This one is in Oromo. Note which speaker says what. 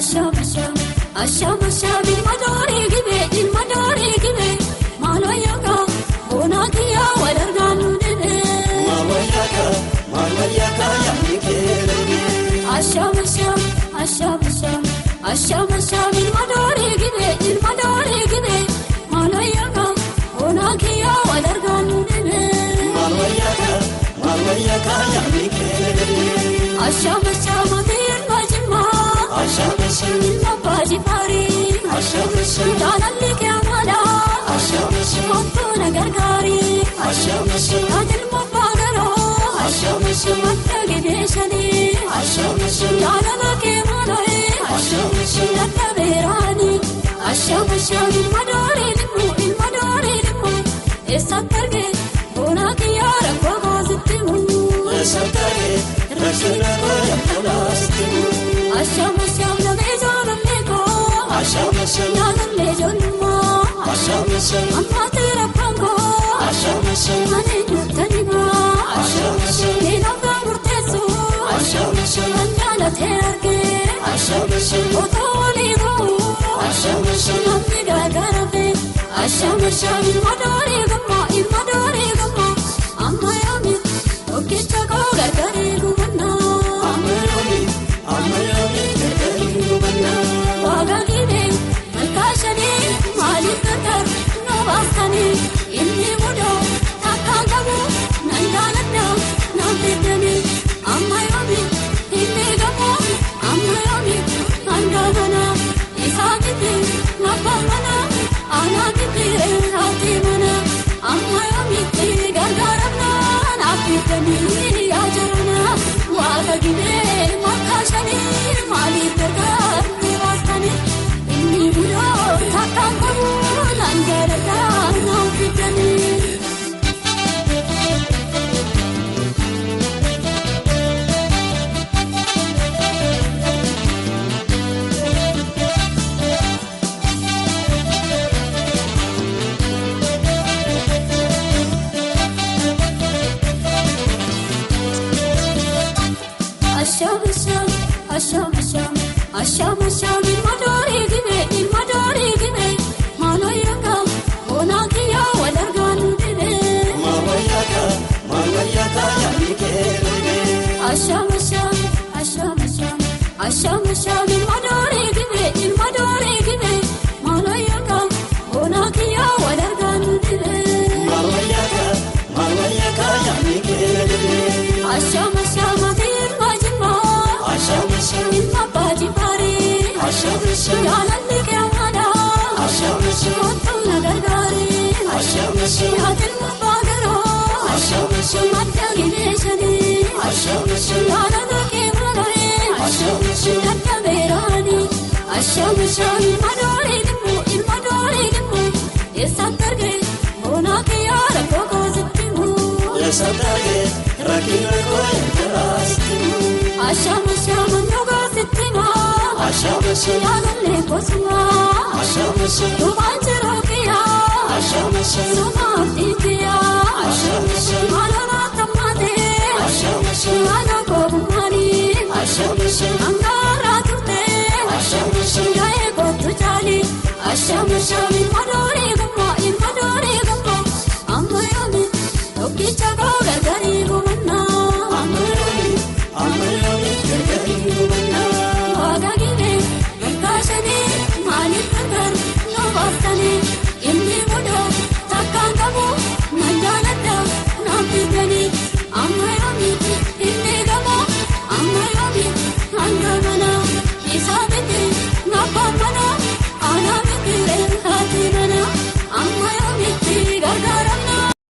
Speaker 1: Asham asham asham asham ilma daaree gibee ilma daaree gibee maal wayyaaka boonaa kiyyaa wal argaan nu dhibee.
Speaker 2: Maal wayyaaka maal wayyaaka yaadni kee darbee.
Speaker 1: Asham asham asham asham asham asham ilma daaree gibee ilma daaree gibee maal wayyaaka boonaa kiyyaa wal argaan nu dhibee.
Speaker 2: Maal wayyaaka maal wayyaaka yaadni kee darbee.
Speaker 1: Asham asham ati ilma jimmaa.
Speaker 2: Asham asham
Speaker 1: ilma baajifaarii.
Speaker 2: Asham asham
Speaker 1: jaalalli kee amala.
Speaker 2: Asham asham
Speaker 1: kottu na gargaarii.
Speaker 2: Asham asham
Speaker 1: ati ilma baagaroo.
Speaker 2: Asham asham
Speaker 1: madda gibeeshanii.
Speaker 2: Asham asham
Speaker 1: jaalala kee maaloo.
Speaker 2: Asham asham
Speaker 1: dadda beeraanii. Asham asham ilma daaree dhimmu ilma daaree dhimmu eessatti argee boonaa kiyyaa rakkoo koositti muu.
Speaker 2: Eessatti argee rakkina koo yakkalaasitti muu.
Speaker 1: Asham asham namee jaalallee koo.
Speaker 2: Asham asham
Speaker 1: jaalallee ijoollummaa.
Speaker 2: Asham asham
Speaker 1: ammaatti rakkoon koo.
Speaker 2: Asham asham
Speaker 1: ani nyuuttani maa.
Speaker 2: Asham asham
Speaker 1: ni murteessu.
Speaker 2: Asham asham
Speaker 1: kan jaalatee argee.
Speaker 2: Asham asham
Speaker 1: otoo walii ga'uu.
Speaker 2: Asham asham
Speaker 1: namni gargaarame. Asham asham ilma daaree gammaa ilma daaree gammaa amma yoomi tokkicha koo gargaaree gubannaa.
Speaker 2: Amma yoomi amma yoomi gargaaree gubannaa.
Speaker 1: Waaqa gibee malkaa shanii maaliif gargaar nu baastanii inni mudoo takkaan qabu nan jaaladha nan fiddanii amma yoomi hin beekamu amma yoomi hanga mana isaa miti abbaan mana aanaa miti haati mana amma yoomitti gargaaramna naaf fiddanii yaa jarana waaqa gibee malkaa shanii maaliif gargaar nu baastanii inni mudoo takkaan qabu nan jaaladha nan fiddanii. Asham asham asham asham asham asham ilma daaree gibee ilma daaree gibee maal wayyaaka boonaa kiyyaa wal argaan nu dhibee.
Speaker 2: Maal wayyaaka maal wayyaaka yaadni kee darbee.
Speaker 1: Asham asham asham asham asham asham ilma daaree gibee ilma daaree gibee maal wayyaaka boonaa kiyyaa wal argaan nu dhibee.
Speaker 2: Maal wayyaaka maal wayyaaka yaadni kee darbee.
Speaker 1: Asham asham ati ilma jimmaa.
Speaker 2: Asham asham
Speaker 1: ilma baajifaarii.
Speaker 2: Asham asham
Speaker 1: jaalalli kee amala.
Speaker 2: Asham asham
Speaker 1: kottu na gargaarii.
Speaker 2: Asham asham
Speaker 1: ati ilma baagaroo.
Speaker 2: Asham asham
Speaker 1: madda gibeeshanii.
Speaker 2: Asham asham
Speaker 1: jaalala kee maaloo.
Speaker 2: Asham asham
Speaker 1: dadda beeraanii. Asham asham ilma daaree dhimmu ilma daaree dhimmu eessatti argee boonaa kiyyaa rakkoo koositti muu.
Speaker 2: Eessatti argee rakkina koo yakkalaasitti muu.
Speaker 1: Asham asham ndugaasitti maa.
Speaker 2: Asham asham
Speaker 1: jaalallee kosumaa.
Speaker 2: Asham asham
Speaker 1: Dhumaan jiruu kiyyaa.
Speaker 2: Asham asham
Speaker 1: Sumaaf dhiigiyaa.
Speaker 2: Asham asham
Speaker 1: maaloo tammaatee.
Speaker 2: Asham asham
Speaker 1: maaloo koobummaanii.
Speaker 2: Asham asham
Speaker 1: Angaaraa turtee.
Speaker 2: Asham asham
Speaker 1: Yaa'ee kottu jaali. Asham asham.